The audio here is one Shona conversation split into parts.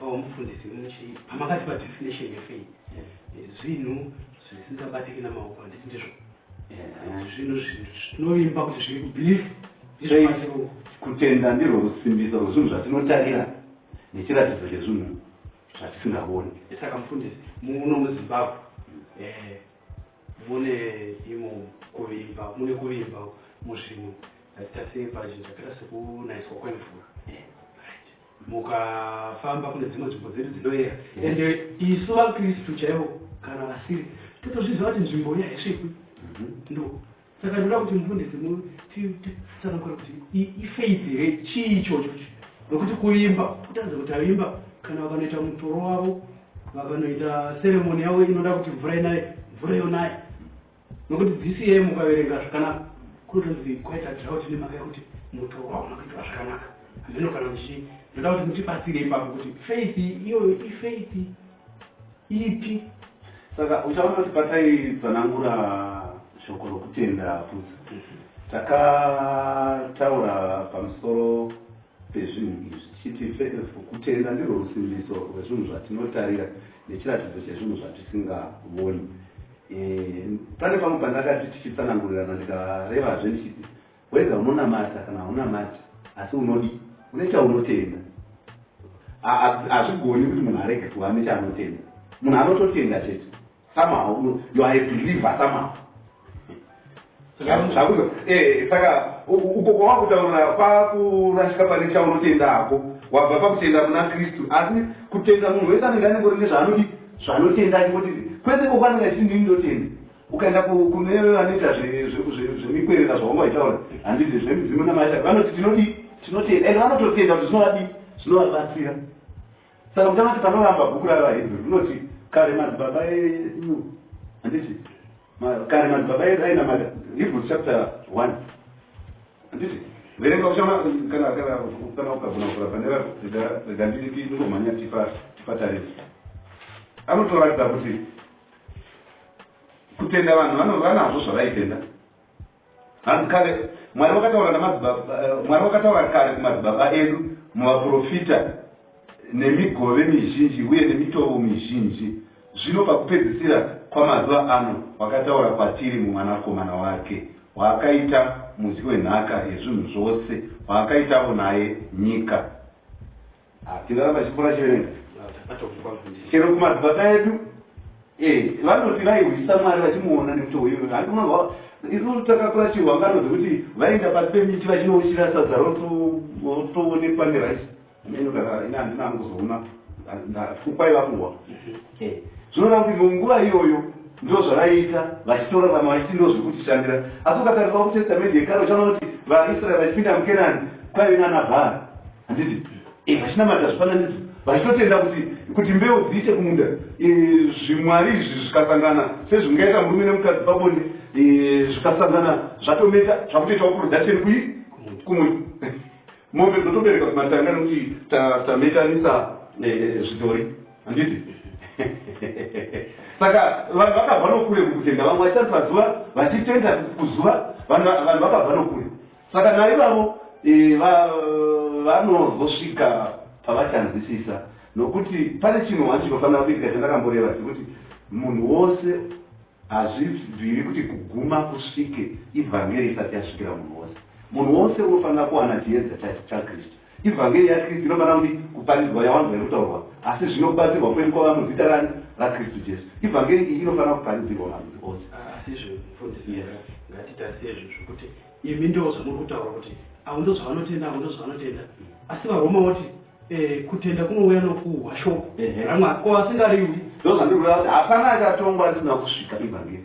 Oh, mufundisi, pamakati padefinition yefaith, zvinhu zvisingabatiki namaoko, handiti ndizvo? Zvinhu zvinovimba kuti zviri kubelief. Faith, kutenda ndirwo rusimbiso rwezvinhu zvatinotarira nechiratidzo chezvinhu zvatisingaoni. Saka mufundisi, muno muZimbabwe mune imo kuvimba, mune kuvimba muzvinhu zvakaita pazvinhu zvakaita sekunayiswa kwemvura. Right. Mukafamba kune dzimwe nzvimbo dzedu dzinoyera, ende isu vaKristu chaivo kana vasiri totozviziva kuti nzvimbo iyi haisvikwi. Ndo saka ndoda kuti mufundisi titsanangure kuti ifaith here, chii ichocho, nokuti kuvimba kutaridza kuti avimba kana vakanoita mutoro wavo, vakanoita ceremony yavo inoda kuti mvura inaye, mvura yonaya. Nokuti this year mukaverenga zvakanaka, kunotonzi kwaita drought nemhaka yekuti mutoro wauna kuitwa zvakanaka. Hameno kana muchi ndoda kuti mutibatsire ipapo kuti faith iyoyo ifaith ipi? Saka uchaona kuti pataitsanangura shoko rokutenda futi, takataura pamusoro pezvinhu izvi tichiti kutenda ndirwo rusimbiso rwezvinhu zvatinotarira nechiratidzo chezvinhu zvatisingavoni. Pane pamwe pandakati tichitsanangurirana, ndikarevazve ndichiti whether unonamata kana haunamati, asi unodi une chaunotenda. Hazvigoni kuti munhu arege kuva nechaanotenda. Munhu anototenda chete. Somehow you are a believer somehow. Saka uko kwawakutaura kwakurashika pane chaunotenda hako, wabva pakutenda kuna Kristu. Asi kutenda, munhu wese anenge anengori nezvaanodi, zvaanotenda, achingoti kwese koko anenge achiti, "Ndini ndotenda." Ukaenda kune vanoita zvemikwerera zvawanga vaitaura, handiti, zvemidzimu namasha, vanoti, "Tinodi, tinotenda," ende vanototenda kuti zvinovadi, zvinovabatsira. Saka muchaona kuti panoramba bhuku ravaHebheru rinoti kare madzibaba edu, handiti, kare madzibaba edu ainamata. Hebrews chapter 1, handiti? Verenga, uchaona kana ukagona kuvhura pane rega ndingomhanya tipatarisi. Anotoratidza kuti kutenda vanhu vanazvo zvavaitenda. Hanzi kare Mwari wakataura namadzibaba, Mwari wakataura kare kumadzibaba edu muvaprofita nemigove mizhinji uye nemitovo mizhinji. Zvino pakupedzisira kwamazuva ano wakataura kwatiri muMwanakomana wake, waakaita mudyi wenhaka yezvinhu zvose, waakaitavo naye nyika. Tingaramba chipfuura chiverenga. Chero kumadzibaba edu vanoti vaihwisa Mwari vachimuona nemutoo iyoyo. Handi unonzwa isusu takakura chihwangano dzekuti vaenda pasi pemiti vachinouchira sadza, rotoonekwa neraisi. Ameno kana ina handina hangu kuzoona kwaiva kuhwa. Zvinoreva kuti munguva iyoyo ndo zvavaiita, vachitorarama vachiti ndo zvekutishandira. Asi ukatarisa kuTestamendi yekare, uchaona kuti vaIsraeri vachipinda muKenani kwaive nana Bhaari, handiti? Vachinamata zvifananidzo, vachitotenda kuti mbeu dziite kumunda, zvimwari izvi zvikasangana sezvingaita murume nemukadzi pabonde, zvikasangana zvatometa, zvakutoitawo production kui kumunda, mombe dzotobereka kumatanga nekuti tametanisa zvidhori, handiti? Saka vanhu vakabva nokure kukutenda. Vamwe vachitarisa zuva, vachitenda kuzuva. Vanhu vakabva nokure. Saka naivavo vanozosvika pavachanzwisisa, nokuti pane chinhu wani chinofanira kuitika chandakamboreva chekuti munhu wose, hazvibviri kuti kuguma kusvike ivhangeri isati yasvikira munhu wose. Munhu wose unofanira kuwana chiedza chaKristu. Ivhangeri yaKristu inofanira kuti kuparidzwa, yawanzwa iri kutaurwa, asi zvinobatsirwa kwedu kwava muzita rani? RaKristu Jesu. Ivhangeri iyi inofanira kuparidzirwa marudzi ose. Asi izvo mufundisi, ngatitarise izvo zvokuti imi ndo zvamuri kutaura kuti avo ndo zvavanotenda, avo ndo zvavanotenda, asi vaRoma voti kutenda kunouya nokuhwa shoko raMwari. Ko vasingariwi? Ndo zvandiri kureva kuti hapana achatongwa risina kusvika ivhangeri.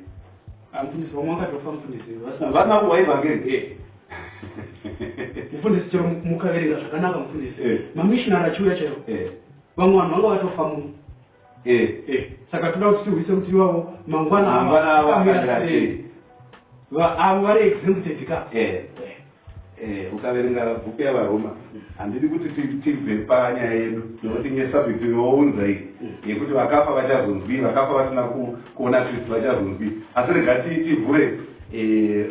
Mufundisi, vamwe vakatofa, mufundisi. Vasina kuhwa ivhangeri. Mufundisi, chero mukaverenga zvakanaka, mufundisi, mamissionary achiuya chaivo, vamwe vanhu vanga vatofa muno. Saka toda kuti tihwise kuti ivavo mangwana Mangwana avo akamira akamira sei? Sei? Avo vari exempted ka. Ukaverenga bhuku yavaRoma, handidi kuti tibve panyaya yedu nokuti nesubject younza iyi yekuti vakafa vachazonzwi, vakafa vasina kuona Kristu vachazonzwi. Asi rega tivhure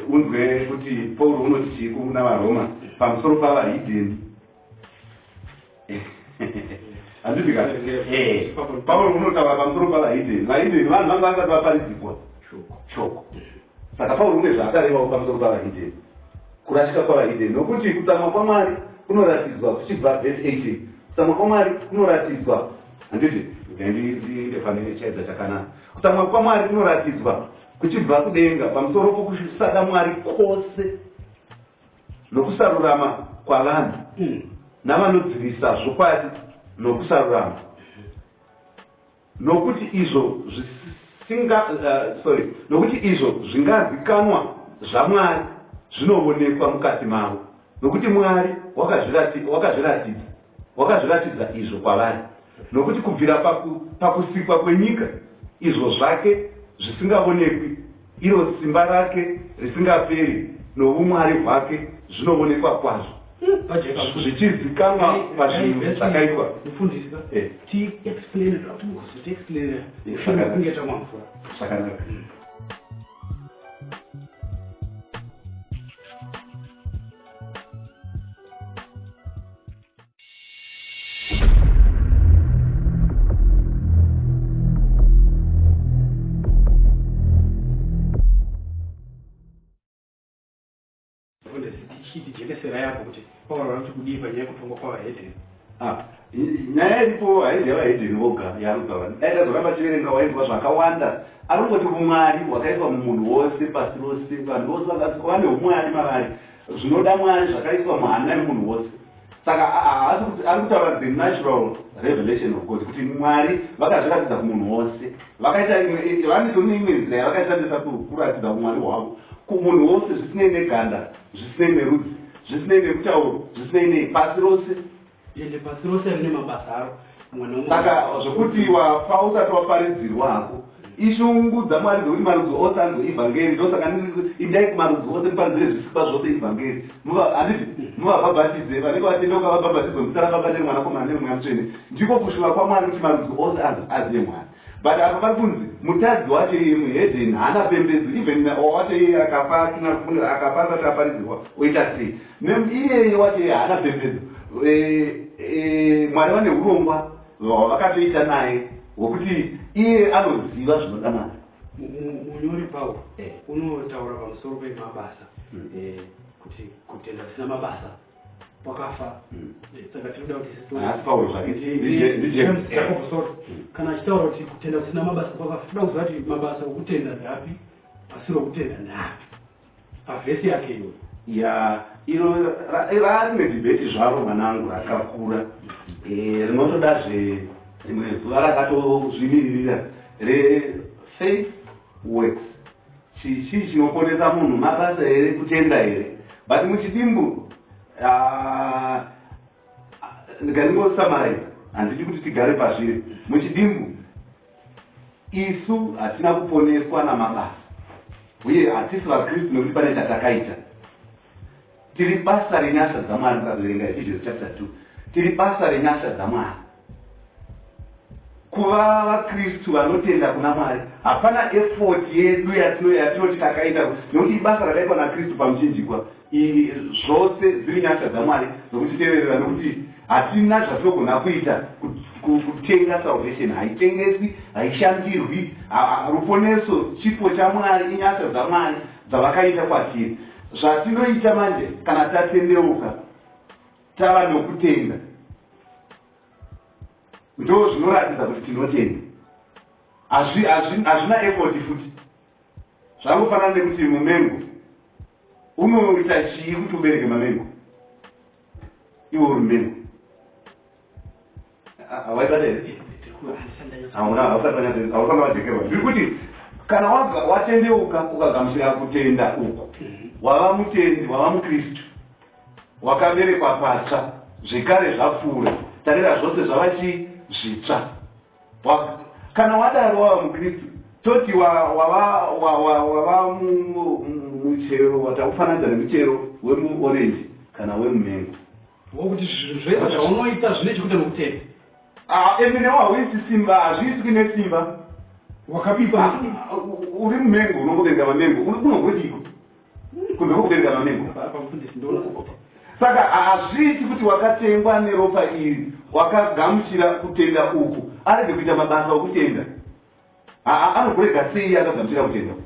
unzwe kuti Pauro unoti chii kuna vaRoma pamusoro pavahidheni. Handiti ka? Pauro unotaura pamusoro pavahidheni. Vahidheni vanhu vanga vasati vaparidzikwa shoko. Saka Pauro une zvaakarevawo pamusoro pavahidheni. Kurashika kwavahidheni. Nokuti kutsamwa kwaMwari kunoratidzwa kuchibva vhesi 18. Kutsamwa kwaMwari kunoratidzwa handiti ndiende pane chaedza chakanaka. Kutsamwa kwaMwari kunoratidzwa kuchibva kudenga pamusoro pokusada Mwari kwose nokusarurama kwavanhu navanodzivisa zvokwadi nokusarurama. Nokuti izvo zvisinga sorry nokuti izvo zvingazikanwa zvaMwari zvinovonekwa mukati mavo, nokuti Mwari wakazviratidza wakazviratidza izvo kwavari. Nokuti kubvira pakusikwa kwenyika izvo zvake zvisingavonekwi, iro simba rake risingaperi novuMwari hwake zvinovonekwa kwazvo. Zvichizikanwa pazvinhu zvakaitwa. Mufundisi ka ti explain it kuti mukuzoti explain kunge tamwa mvura. Zvakanaka. Mufundisi tichitijekesera apo kuti Pauro vanoti kudii panyaya yekutongwa kwavahedheni. Ah, nyaya iripo haisi yavahedheni voga yaanotaura. Dai tazoramba tichiverenga wainzwa zvakawanda. Anongoti umwari hwakaiswa mumunhu wose pasi rose, vanhu vose vakasikwa vane umwari mavari. Zvinoda Mwari zvakaiswa muhana yemunhu wose. Saka haasi kuti ari kutaura the natural revelation of God kuti Mwari vakazviratidza kumunhu wose. Vakaita imwe vane imwe nzira yavakaishandisa kuratidza umwari hwavo kumunhu wose zvisinei neganda, zvisinei nerudzi, zvisinei nemutauro, zvisinei nei pasi rose. Ende pasi rose rine mabasa aro mumwe neumwe. Saka zvekuti wafa usati waparidzirwa hako ishungu dzaMwari dzekuti marudzi ose anzwe ivhangeri. Ndosaka indai kumarudzi ose muparidzire zvisikwa zvose ivhangeri. Handiti muvabhabhatidze vanenge vatendeuka vabhabhatidzwe muzita raBaba nereMwanakomana nereMweya Mutsvene. Ndiko kushuva kwaMwari kuti marudzi ose azive Mwari. But apa pari kunzi mutadzi wacho iye muhedheni haana pembedzo even wacho iye akafa asina kufunga akafa asati aparidzirwa oita sei iyeye wacho iye haana pembedzo. Mwari vane urongwa hwavakatoita naye hwekuti iye anoziva zvinoda Mwari. Munyori Pauro unotaura pamusoro pemabasa kuti kutenda kusina mabasa kwakafa. Saka tinoda kuti Haasi Pauro zvake. NdiJames. Jacob, sorry. Kana achitaura kuti kutenda kusina mabasa kwakafa, toda kuziva kuti mabasa okutenda ndeapi, asiri okutenda ndeapi. Pavhesi yake iyoyo. Ya, iro rarine debate zvaro mwanangu rakakura. Rinotodazve rimwe zuva rakatozvimiririra re faith works. Chii chinoponesa munhu, mabasa here, kutenda here? But muchidimbu ndingangosummarize, handidi kuti tigare pazviri. Muchidimbu isu hatina kuponeswa namabasa uye hatisi vaKristu nekuti pane chatakaita. Tiri basa renyasha dzaMwari. Mukazoverenga Ephesians chapter 2, tiri basa renyasha dzaMwari. Kuva vaKristu vanotenda kuna Mwari hapana effort yedu yatinoti takaita, nekuti ibasa rakaitwa naKristu pamuchinjikwa. Zvose dziri nyasha dzaMwari dzokutiteverera, nekuti hatina zvatinogona kuita kutenga salvation. Haitengeswi, haishandirwi. Ruponeso chipo chaMwari, inyasha dzaMwari dzavakaita kwatiri. Zvatinoita manje kana tatendeuka tava nokutenda ndo zvinoratidza kuti tinotenda. Hazvina effort futi. Zvangofanana nekuti mumengo unoita chii kuti ubereke mamengo iwe uri mumengo? Waibata here? Hauna, hausati wajekerwa. Ndiri kuti kana watendeuka ukagamuchira kutenda uku, wava mutendi, wava muKristu, wakaberekwa patsva, zvekare zvapfuura, tarira zvose zvava chii zvitsva. Kana wadaro wava muKristu, toti wava muchero, watakufananidza nemuchero wemuorenji kana wemumengo. Wokuti zvinhu zvese zvaunoita zvine chekuita nokutenda. Ende newe hauisi simba, hazviiswi nesimba. Wakabikwa. Uri mumengo unongobereka mamengo, unongodiko kunze kwokubereka mamengo? Apa mufundisi ndoona. Saka hazviiti kuti wakatengwa neropa iri, wakagamuchira kutenda uku, arege kuita mabasa okutenda. Anogorega sei akagamuchira kutenda uku?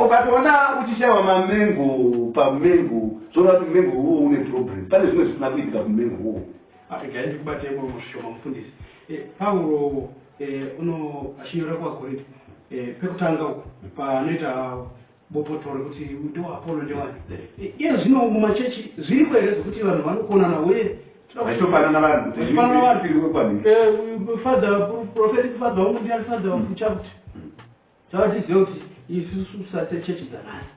Ukatoona uchishaiwa mamengo pamengo, zvoreva kuti mumengo uwo une problem. Pane zvimwe zvisina kuitika kumumengo uwo. Regai ndikubate imomo zvishoma mufundisi. Pauro uno achinyora kuvaKorinte pekutanga uku paanoita bopoto rekuti ndewaApollo ndewani. Iye zvino mumachechi zviriko here zvekuti vanhu vanokonana uye vachitopanana vanhu kuti Vachipanana vanhu. ndiri wekwanini? Father prophetic father wangu ndiani, father kuchakuti saka tizive kuti isusu sechechi dzanhasi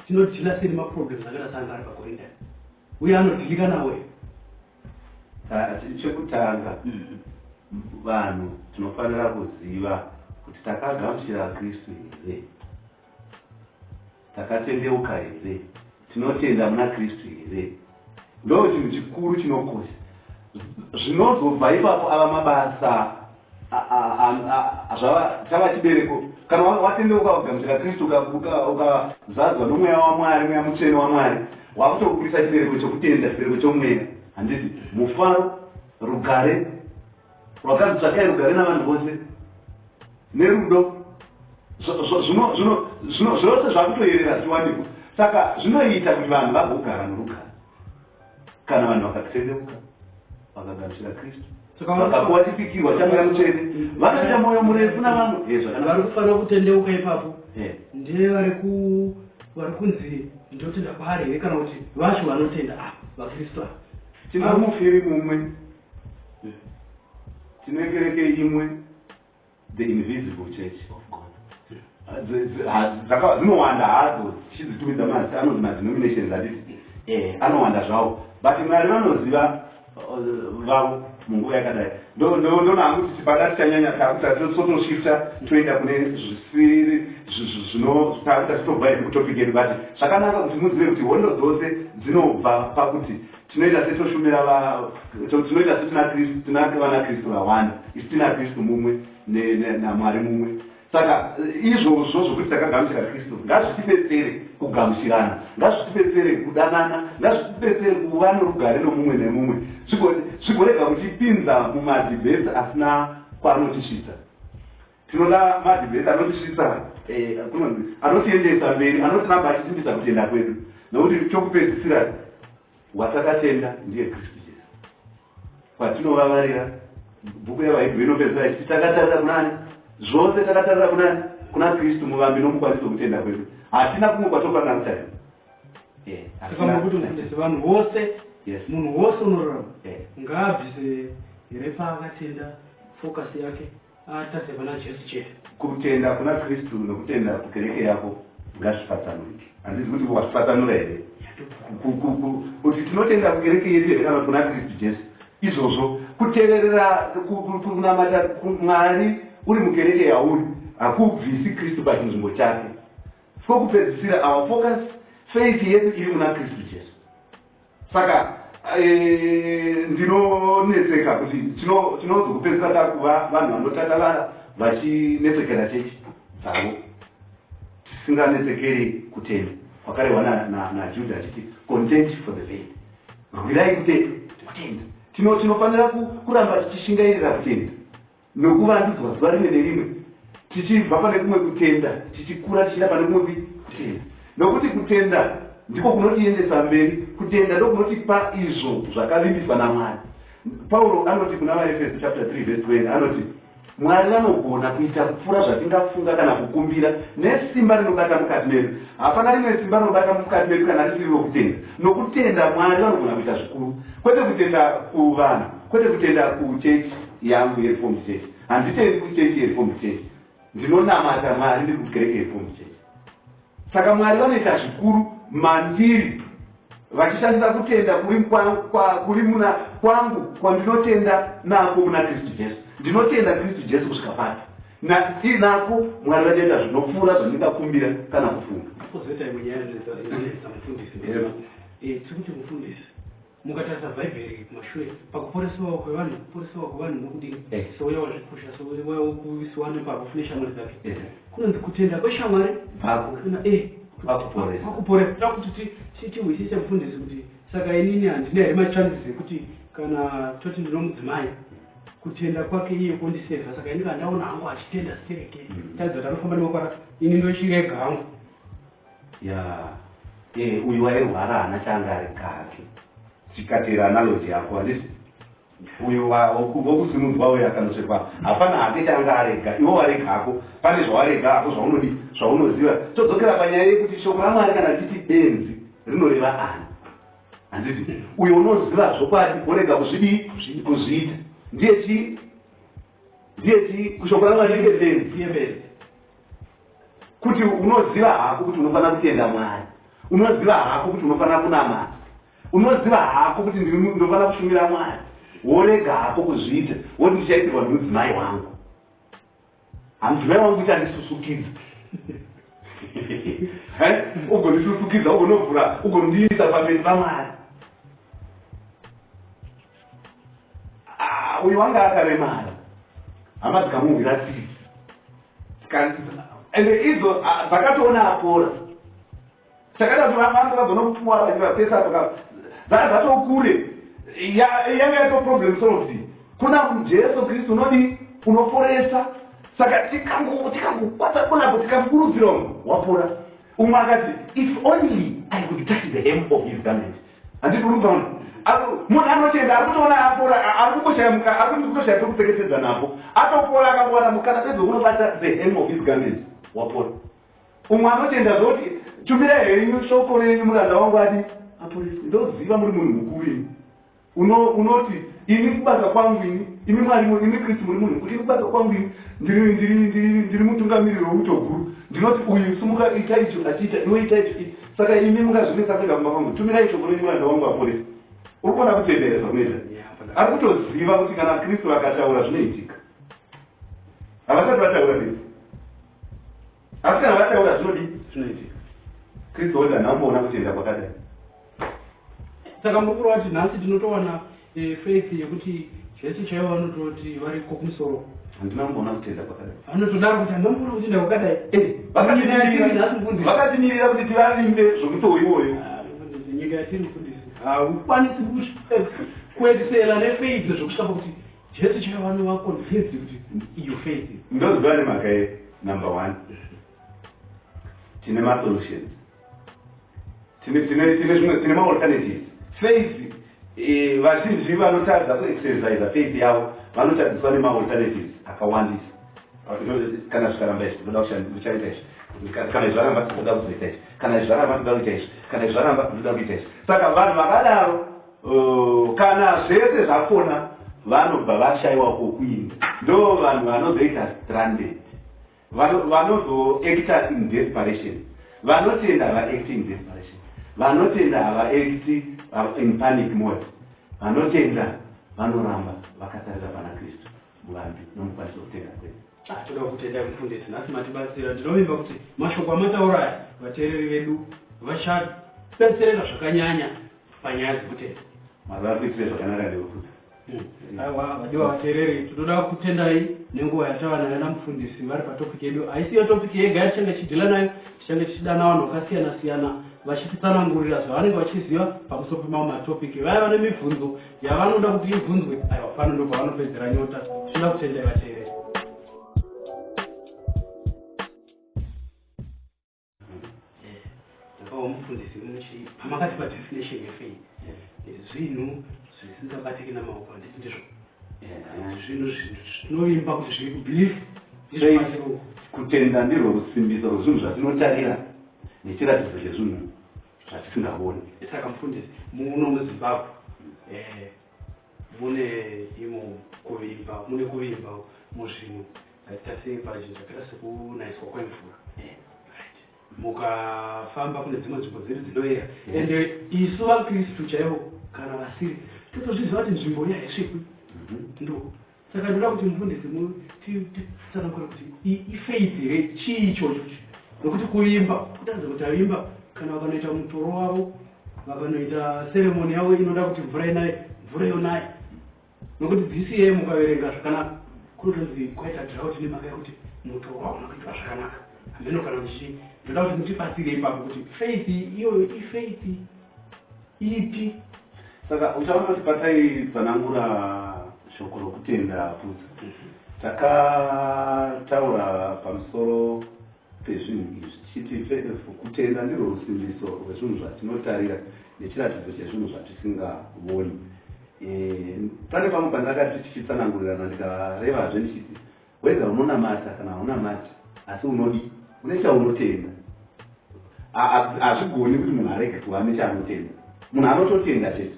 tinodeala sei nemaproblems akaita seanga ari paKorinda uye anodealika nawo here? Chekutanga, vanhu tinofanira kuziva kuti takagamuchira Kristu here, takatendeuka here, tinotenda muna Kristu here. Ndo chinhu chikuru chinokosha. Zvinozobva ipapo ava mabasa zvava chava chibereko. Kana watendeuka kugamuchira Kristu, ukazadzwa nomweya waMwari, mweya mutsvene waMwari, wakutokurisa chibereko chokutenda, chibereko chomweya, handiti? Mufaro, rugare rwakanzi tsvakai rugare navanhu vose nerudo, zvose zvakutoyerera zvichiwanikwa. Saka zvinoita kuti vanhu vagogara norugare kana vanhu vakatendeuka, vakagamuchira Kristu, vakapuwa chipikirwa chamweya mutsvene, vanoita mwoyo murefu navamwe. Zvakanaka. Vari kufanira kutendeuka ipapo ndevari ku vari kunzi ndotenda kwaari here, kana kuti vacho vanotenda vaKristu ava? Tino mufiri mumwe, tine kereke imwe, the invisible church of God. Dzinowanda hadzo, tichidzitumidza mazita anonzi madenominations, handiti? Anowanda zvawo, but Mwari vanoziva vavo munguva yakadai. Ndona hangu kuti pada tichanyanya takuta totoshifta toenda kune zvisiri zvino, takuta titobva hedu kutopic yedu, but zvakanaka kuti muzive kuti hondo dzose dzinobva pakuti tinoita setoshumira, tinoita setina Kristu, tina vana Kristu vawanda, isu tina Kristu mumwe naMwari mumwe. Saka izvozvo zvokuti takagamuchira Kristu ngazvitibetsere kugamuchirana, ngazvitibetsere kudanana, ngazvitibetsere kuva norugare nomumwe nemumwe, zvigorega kutipinza mumadebates asina kwaanotisvitsa. Tinoda madebates anotisvitsa, kunonzi anotiendesa mberi, anotiramba achisimbisa kutenda kwedu, nokuti chokupedzisira watakatenda ndiye Kristu Jesu, kwatinovavarira. Bhuku yaVaHebheru inopedzisira ichiti takatarira kunani? Zvose takatarira kunani? Kuna Kristu, muvambi nomukwanisi wokutenda kwedu. Hatina kumwe kwatofanira kutarira. Saka muri kuti mufundisi, vanhu vose, munhu wose unorarama ngaabvise here paakatenda focus yake, atarise pana Jesu chete? Kutenda kuna Kristu nokutenda kukereke yako ngazvipatsanurike. Handizi kuti wazvipatsanura here, kuti tinotenda kukereke yedu here kana kuna Kristu Jesu? Izvozvo kuteverera kunamata Mwari uri mukereke yauri hakubvisi Kristu pachinzvimbo chake. Kwokupedzisira, our focus, faith yedu iri muna Kristu Jesu. Saka ndinonetseka kuti tinozokupedzisira takuva vanhu vanotatabara vachinetsekera chechi dzavo, tisinganetsekeri kutenda kwakarehwa naJudha achiti contend for the faith, rwirai kutenda. Tinofanira kuramba tichishingairira kutenda nokuvandudzwa zuva rimwe nerimwe, tichibva pane kumwe kutenda tichikura tichienda pane kumwe kutenda, nokuti kutenda ndiko kunotiendesa mberi, kutenda ndokunotipa izvo zvakavimbiswa naMwari. Pauro anoti kuna vaEfeso chapter 3 verse 20, anoti Mwari vanogona kuita kupfuura zvatingafunga kana kukumbira nesimba rinobata mukati medu. Hapana rimwe simba rinobata mukati medu kana risiri rokutenda. Nokutenda Mwari vanogona kuita zvikuru, kwete kutenda kuvanhu, kwete kutenda kuchechi yangu yeReformed Church. Handitendi kuchechi yeReformed Church, ndinonamata Mwari ndiri kukereke yeReformed Church. Saka Mwari vanoita zvikuru mandiri vachishandisa kutenda kuri muna kwangu kwandinotenda nako muna Kristu Jesu. Ndinotenda Kristu Jesu kusvika papi nako Mwari vachaita zvinopfuura zvandingakumbira kana kufunga. Kozoita imwe nyaya inonetsa mufundisi. Tiri kuti mufundisi, mukatarisa Bhaibheri kumashure pakuporesiwa kwevanhu, kuporesiwa kwevanhu nokudini, souya wazvipusha, souya wekuisiwa neparufu neshamwari dzake, kunonzi kutenda kweshamwari dzako kana kwakuporesa. Kwakuporesa. Toda kuti tihwisise mufundisi kuti Saka inini handina here machances ekuti kana toti ndinomudzimai kutenda kwake iye kondisevha? Saka ini kana ndaona hangu achitenda stereke, taridza kuti anofamba nemakwara, ini ndochirega hangu. Ya, uyu wairwara haana chaanga arega hake. Tikateera analogy yako, handiti uyu wokusimudzwa uyu akanosvekwa hapana hake chaanga arega. Iwe warega hako, pane zvawarega hako zvaunodi zvaunoziva. Todzokera panyaya yekuti shoko raMwari kana richiti benzi rinoreva ani? Handiti uyo unoziva zvokwadi worega kuzvidii? Kuzviita. Ndiye chii? Ndiye chii kushoko raMwari? Ndiye benzi. Ndiye benzi. Kuti unoziva hako kuti unofanira kutenda Mwari, unoziva hako kuti unofanira kunamata, unoziva hako kuti ndinofanira kushumira Mwari, worega hako kuzviita, woti ndichaitirwa nemudzimai wangu, hamudzimai wangu uchandisusukidza, ugondisusukidza, ugonovhura, ugondiisa pamberi paMwari. Ah, uyu wanga akaremara, hama dzikamuhwira tsitsi, ende idzo dzakatoona apora. Chakaita kuti vanga vagona kupuwa vachivapesa apo dzatokure, yanga yato problem solved. Kuna Jesu Kristu unodi unoporesa. Saka tikangokwata kunapo, tikamukurudzira umwe wapora. Umwe akati, "If only I could touch the hem of his garment." Handiti uri kuona munhu anotenda ari kutoona apora, ari kungoshaya muka, ari kutoshaya pekupfeketedza napo, atopora. Akangowana mukana pedzi wekunobata the hem of his garment, wapora. Umwe anotenda zvoti, "Tumirai henyu shoko renyu, muranda wangu ati aporeswe. Ndoziva muri munhu mukuru imi." Unoti ini kubasa kwangu ini, imi Mwari, imi Kristu muri munhu mukuru, ini kubasa kwangu ini ndiri mutungamiriri weuto guru. Ndinoti uyu sumuka, ita icho, achiita, iwe ita icho. Saka imi mungazvinetsa kuenda kumba kwangu? Tumirai shoko renyu, muranda wangu aporese. Uri kuona kutenda here zvakunoita? Ari kutoziva kuti kana Kristu akataura zvinoitika. Havasati vataura bedzi, asi kana vataura zvinodii? Zvinoitika. Kristu woti, "Handamboona kutenda kwakadai." Saka mukuru wati nhasi tinotowana faith yekuti Jesu chaivo vanototi variko kumusoro. "Handina kumboona kutenda kwakadai." Vanotodaro kuti handamboona kutenda kwakadai. Nhasi mufundisi. Vakatimirira kuti tivavimbe zvomutoo iwoyo. Ah, mufundisi, nyika yatiri, mufundisi, haukwanisi kuexcela nefaith zvokusvika pakuti Jesu chaivo vanova convinced kuti iyo faith. Ndoziva nemhaka ye number one, tine masolutions, tine zvimwe, tine maalternatives. Faith, vazhinji vanotadza kuexercise faith yavo vanotadziswa nemaalternatives akawandisa. Kana zvikaramba izvi, ndoda kuchaita izvi. Kana izvi zvaramba, ndoda kuzoita izvi. Kana izvi zvaramba, ndoda kuita izvi. Kana izvi zvaramba, ndoda kuita izvi. Saka vanhu vakadaro, kana zvese zvakona, vanobva vashayiwa kwokuinda. Ndo vanhu vanozoita stranded, vanozoacta in desperation. Vanotenda havaacti in desperation, vanotenda havaacti in panic mode. Vanotenda vanoramba vakatarira pana Kristu, muvambi nomukwanisi wokutenda kwedu. Ah, toda kutenda mufundisi, nhasi matibatsira. Ndinovimba kuti mashoko amataura aya vateereri vedu vachabetsereka zvakanyanya panyaya dzekutenda. Mwari vakuitire zvakanaka neufudzi. Aiwa, vadiwa vateereri, tinoda kutendai nenguva yatava nayo namufundisi vari patopic yedu. Haisiyo topic yega yatichange tichideala nayo, tichange tichidana vanhu vakasiyana siyana vachititsanangurira zvavanenge vachiziva pamusoro pemamwe matopic. Vaya vane mibvunzo yavanoda kuti ibvunzwe, aiwa, pano ndo pavanopedzera nyota. Tinoda kutendai vateereri. Ndakawa mufundisi muchi pamakatipa definition yefaith, zvinhu zvisingabatiki namaoko, handiti ndizvo? Zvinhu zvinovimba kuti zviri kubelief. Faith, kutenda ndirwo rusimbiso rwezvinhu zvatinotarira nechiratidzo chezvinhu zvatisingaoni. Saka mufundisi, muno muZimbabwe mune imo kuvimba, mune kuvimba muzvinhu zvakaita sei, pazvinhu zvakaita sekunayiswa kwemvura? Right. Mukafamba kune dzimwe nzvimbo dzedu dzinoyera, ende isu vaKristu chaivo kana vasiri totozviziva kuti nzvimbo iyi haisvikwi. Ndo saka ndoda kuti mufundisi titsanangure kuti ifaith here, chii ichocho? Nokuti kuimba kutaridza kuti aimba, kana vakanoita mutoro wavo, vakanoita ceremony yavo inoda kuti mvura inaye, mvura yonaya. Nokuti this year mukaverenga zvakanaka, kunotonzi kwaita drought nemhaka yekuti mutoro hauna kuitwa zvakanaka. Hameno kana muchi ndoda kuti mutibatsire ipapo kuti faith iyoyo ifaith. Ipi? Saka uchaona kuti pataitsanangura shoko rokutenda futi, takataura pamusoro pezvinhu izvi tichiti kutenda ndirwo rusimbiso rwezvinhu zvatinotarira nechiratidzo chezvinhu zvatisingavoni. Pane pamwe pandakati tichitsanangurirana, ndikarevazve ndichiti whether unonamata kana haunamati, asi unodi une chaunotenda. Hazvigoni kuti munhu arege kuva nechaanotenda. Munhu anototenda chete.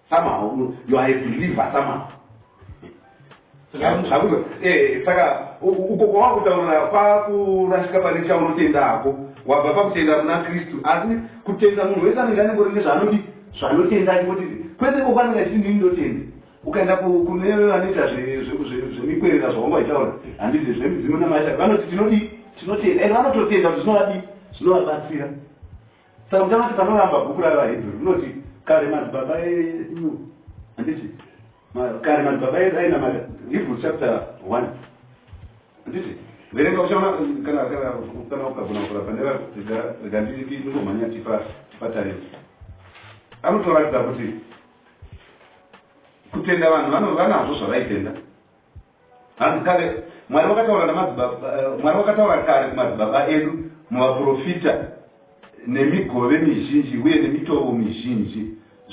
Somehow you are a believer somehow. Saka uko kwawakutaura kwakurashika pane chaunotenda hako, wabva pakutenda kuna Kristu. Asi kutenda, munhu wese anenge anengori nezvaanodi, zvaanotenda, achingoti kwese ikoko anenge achiti, "Ndini ndotenda." Ukaenda kune vanoita zvemikwerera zvawanga uchitaura, handiti, zvemidzimu namasha, vanoti tinodi tinotenda, and vanototenda kuti zvinovadi, zvinovabatsira. Saka muchaona kuti panoramba bhuku ravaHebheru rinoti kare madzibaba enyu, handiti, kare madzibaba edu ainamata. Hebrews chapter 1, handiti? Verenga uchaona kana ukagona kurapa. Rega ndingomhanya tipatariro. Anotoratidza kuti kutenda vanhu vanazvo zvavaitenda. Hanzi kare Mwari wakataura namadzibaba, Mwari wakataura kare kumadzibaba edu muvaprofita nemigove mizhinji uye nemitovo mizhinji.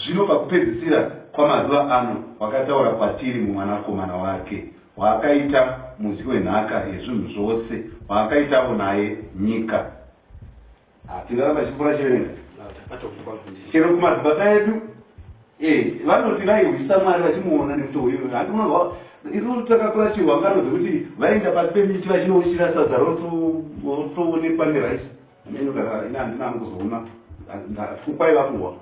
Zvino pakupedzisira kwamazuva ano wakataura kwatiri muMwanakomana wake, waakaita mudyi wenhaka yezvinhu zvose, waakaitawo naye nyika. Tingaramba chipfuura chiverenga. Chero kumadzibaba edu vanoti vaihwisa Mwari vachimuona nemutoo iyoyo. Handi unonzwa isusu takakura chihwangano dzekuti vaenda pasi pemiti vachinouchira sadza, rotoonekwa neraisi ameno. Kana ina handina hangu kuzoona, kwaiva kuhwa.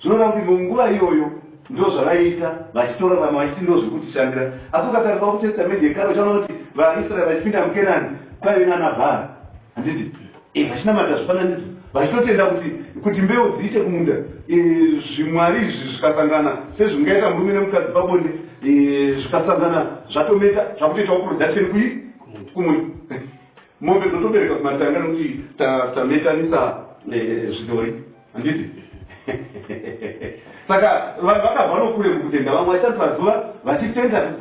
Zvinoreva kuti munguva iyoyo ndo zvavaiita, vachitorarama vachiti ndo zvekutishandira. Asi ukatarisa kuTestamente Yekare, uchaona kuti vaIsraeri vachipinda muKenani kwaive nana Bhaari, handiti? Vachinamata zvifananidzo, vachitotenda kuti mbeu dziite kumunda, zvimwari izvi zvikasangana sezvingaita murume nemukadzi pabonde, zvikasangana zvatometa, zvakutoitawo production kui kumunda, mombe dzotobereka kumatanga nekuti tametanisa zvidhori, handiti? Saka vanhu vakabva nokure mukutenda, vamwe vachitarisa zuva vachitenda.